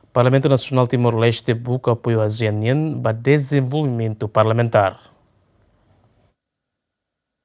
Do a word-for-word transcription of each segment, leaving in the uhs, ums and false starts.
Parlamentu Nasionál Timor-Leste buka apoiu ASEAN nian ba dezenvolvimentu parlamentár.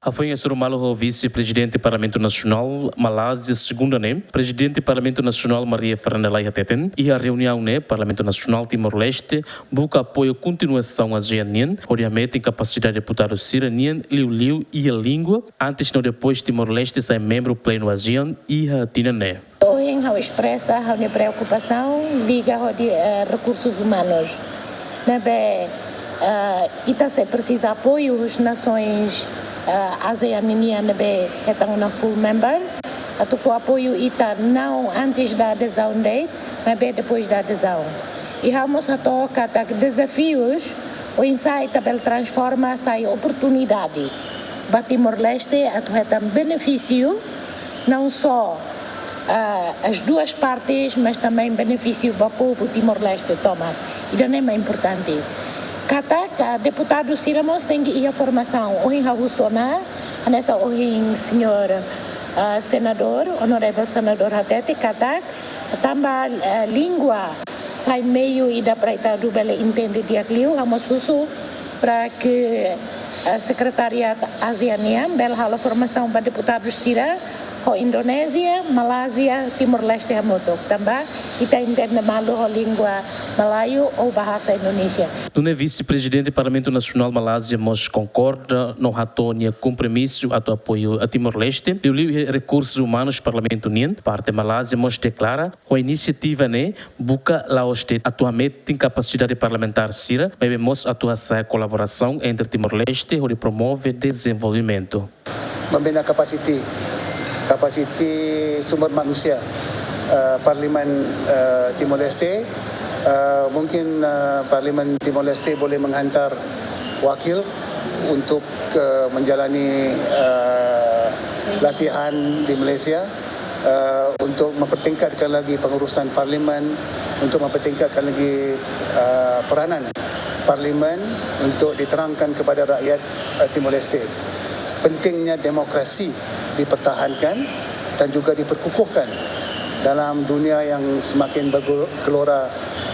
Hafoin hasoru malu ho Vise-Prezidente Parlamentu Nasionál Malázia, segunda ne'e, Prezidente Parlamentu Nasionál Maria Fernanda Lay hateten, iha reuniaun ne'e Parlamentu Nasionál Timor-Leste buka apoiu kontinuasaun ASEAN nian, hodi hametin kapasidade deputadu sira-nian liuliu iha língua, antes no depois Timor-Leste sai membru plenu ASEAN iha tinan ne'e. Ohin ha'u espresa ha'u-nia preokupasaun liga hodi, eh, rekursus umanus. Ne'ebé, eh, ita sei presiza apoiu husi nasoens, eh, ASEAN ninian ne'ebé hetan ona full member. Atu fó apoiu ita não antes da adesão de'it, maibé depois da adesão. I ha'u mós hato'o katak dezafius oinsá ita bele transforma sai oportunidade ba Timor-Leste atu hetan benefísiu, não só, ah, as duas partes, mas também benefísiu ba povu Timor-Leste tomak. Ida-ne'e mak importante. Katak deputadu sira mós tenke iha formasaun. Ohin ha'u husu ona, hanesan ohin señór, ah, senadór, onorável senadór hatete katak, tanba, eh, língua sai meiu ida para ita atu bele entende di'ak liu, ha'u mós husu para ke, eh, sekretariadu ASEAN nian bele halo formasaun ba deputadu sira ho Indonézia, Malázia, Timor-Leste hamutuk. Tanba ita entende malu ho língua Malayu ou bahasa Indonesia. Nune'e Vise-Prezidente Parlamentu Nasionál Malázia mós konkorda no hato'o nia kompromisu atu apoiu a Timor-Leste, liuliu iha rekursus umanus Parlamentu nian. Parte Malázia mós deklara, ho inisiativa ne'e buka la'ós de'it atu hametin kapasidade parlamentár sira, maibé mós atu hasa'e kolaborasaun entre Timor-Leste hodi promove dezenvolvimentu. Membina kapasiti, kapasiti sumber manusia, eh, Parlimen, eh, Timor-Leste. Eh, mungkin, eh, Parlimen Timor-Leste boleh menghantar wakil untuk, eh, menjalani, eh, latihan di Malaysia, eh, untuk mempertingkatkan lagi pengurusan parlimen, untuk mempertingkatkan lagi, eh, peranan parlimen untuk diterangkan kepada rakyat, eh, Timor-Leste pentingnya demokrasi dipertahankan dan juga diperkukuhkan dalam dunia yang semakin bergelora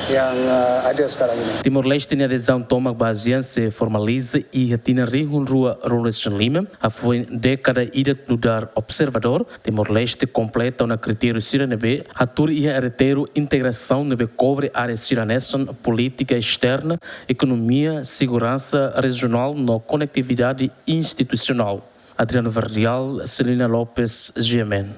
yang, eh, ada sekarang ini. Timor-Leste nia adezaun tomak ba ASEAN sei formaliza iha tinan rihun rua ruanulu-resin-lima, hafoin dékada ida. Nu'udar observadór, Timor-Leste kompleta ona kritériu sira ne'ebé hatuur iha reteiru integrasaun ne'ebé kobre área sira hanesan polítika esterna, ekonomia, seguransa rejionál no konetividade institusionál. Adriano Verdial, Celina Lopes, G M N.